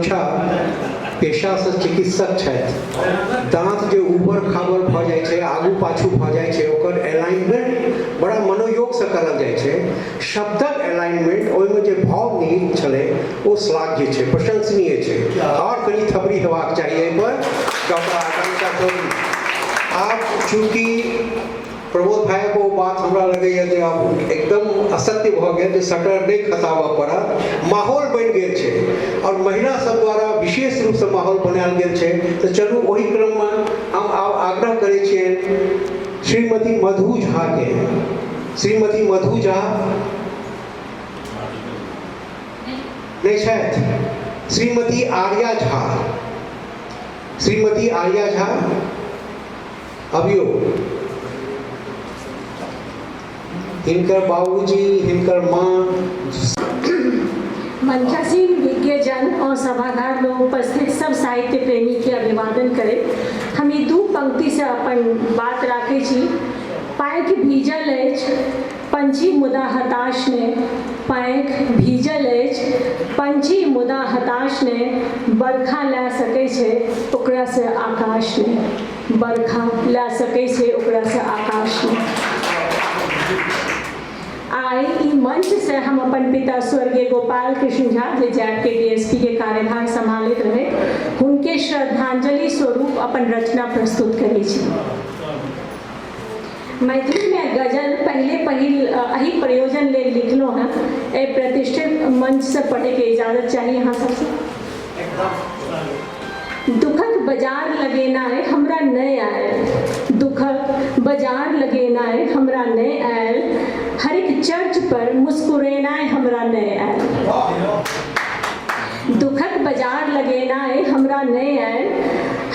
आकांक्षा पेशासँ चिकित्सक छथि। दाँत जे ऊबर खाबर भऽ जाइ छै, आगू पाछू भऽ जाइ छै, ओकर अलाइनमेंट बड़ा मनोयोगसँ करल जाइ छै। शब्दक अलाइनमेंट, ओहिमे जे भाव निहित छलै, ओ श्लाघ्य छै, प्रशंसनीय छै। आओर कनि थपड़ी हेबाक चाही एहिपर डॉक्टर आकांक्षा चौधरी। आब चूँकि प्रमोद भाइक ओ बात हमरा लगैए जे आब एकदम असत्य भऽ गेल जे शटर नहि खसाबऽ पड़त, माहौल बनि गेल छै आओर महिला सब द्वारा विशेष रूपसँ माहौल बनायल गेल छै। तऽ चलू, ओहि क्रममे हम आब आग्रह करै छियनि श्रीमती मधु झाके। श्रीमती मधु झा नहि छथि? श्रीमती आर्या झा, श्रीमती आर्या झा अबियो। हिनकर बाबूजी, हिनकर माँ। मंचासीन विज्ञजन और सभागार में उपस्थित सब साहित्य प्रेमी के अभिवादन करैत हम ई दू पंक्ति से अपन बात राखै छी। पाँखि भीजल अछि पंछी मुदा हताश ने, पाँखि भीजल अछि पंछी मुदा हताश ने, बरखा लए सकै छै ओकरा से आकाश ने, बरखा लए सकै छै ओकरा से आकाश ने। आइ ई मंच से हम अपन पिता स्वर्गीय गोपाल कृष्ण झा, जे जैब के डीएसपी के कार्यभार सम्हालैत रहे, हुनके श्रद्धांजलि स्वरूप अपन रचना प्रस्तुत करै छी। मैथिलीमे गजल पहिले पहिल एहि प्रयोजन लेल लिखलहुँ हेँ। एहि प्रतिष्ठित मंचसँ पढ़ैके इजाजत चाही अहाँ सबसँ। दुखक बाजार लगेनाइ हमरा नहि आयल, दुखक बाजार लगेनाइ हमरा नहि आयल, हरेक चर्च पर मुस्कुरेनाइ हमरा नहि आयल। दुखक बाजार लगेनाइ हमरा नहि आयल,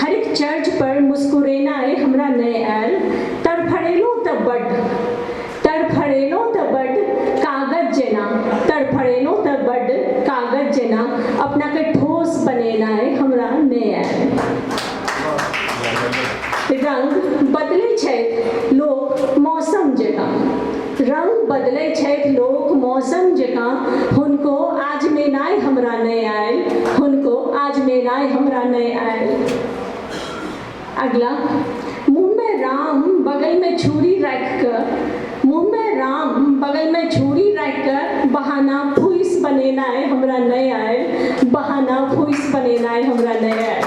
हरेक चर्च पर मुस्कुरेनाइ हमरा नहि आयल, तड़फड़ेलहुँ तऽ बड्ड, तड़फड़ेलहुँ तऽ बड्ड कागज जेना, तड़फड़ेलहुँ तऽ बड्ड कागज जेना, अपनाके ठोस बनेनाइ हमरा नहि आयल। रंग बदलै छथि लोक मौसम जकाँ, रंग बदलै छथि लोक मौसम जकाँ, हुनको आजमेनाइ हमरा नहि आयल, हुनको आजमेनाइ हमरा नहि आयल। अगला, मुँहमे राम बगलमे छुरी राखि कऽ, मुँहमे राम बगलमे छुरी राखि कऽ, बहाना फूसि बनेनाइ हमरा नहि आयल, बहाना फूसि बनेनाइ हमरा नहि आयल।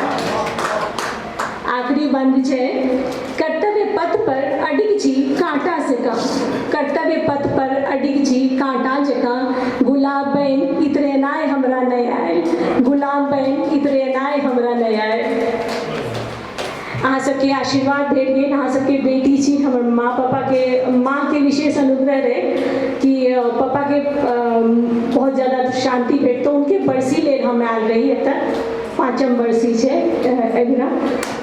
आखिरी बंद छै, कर्तव्य पथ पर अडिग छी काँटा जकाँ, कर्तव्य पथ पर अडिग छी काँटा जकाँ, गुलाब बनि इतरेनाइ हमरा नहि आयल, गुलाब बनि इतरेनाइ हमरा नहि आयल। अहाँ सबके आशीर्वाद भेट गेल। अहाँ सबके बेटी छी। हमर माँ पापाके, माँके विशेष अनुग्रह रहै कि पापाके बहुत ज़्यादा शान्ति भेटतौ। उनके बरसी लेल हम आयल रही एतऽ। पाँचम बरसी छै एहिना,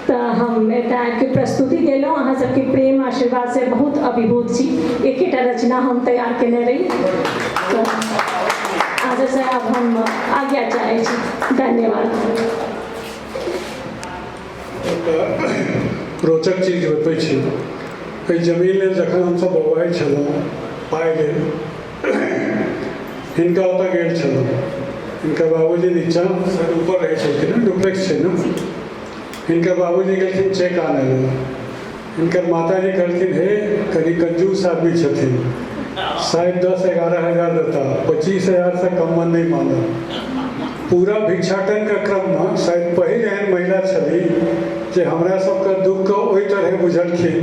तऽ हम एतऽ आबिके प्रस्तुति देलहुँ। अहाँ सबके प्रेम आशीर्वादसँ बहुत अभिभूत छी। एकेटा रचना हम तैयार केने रही। तऽ अहाँ सबसँ आब हम आज्ञा चाहै छी। धन्यवाद। रोचक चीज बतबै छी। एहि जमीन लेल जखन हमसभ बौआइ छलहुँ पाइ लेल, हिनका ओतऽ गेल छलहुँ। हिनकर बाबूजी नीचाँ, सर ऊपर रहै छलखिन हँ, डुप्लेक्स छै ने। हिनकर बाबूजी गेलखिन चेक आनै लेल। हिनकर माताजी कहलखिन, हे, कनि कंजूस आदमी छथिन, शायद 10-11 हजार देता, 25 हजारसँ कममे नहि मानत। पूरा भिक्षाटनके क्रममे शायद पहिल एहन महिला छली जे हमरा सबके दुःखके ओहि तरहे बुझलखिन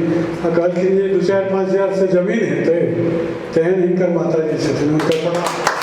आ कहलखिन जे 2, 4, 5 हजारसँ जमीन हेतै? तेहन हिनकर माताजी छथिन। हुनकर प्रणाम।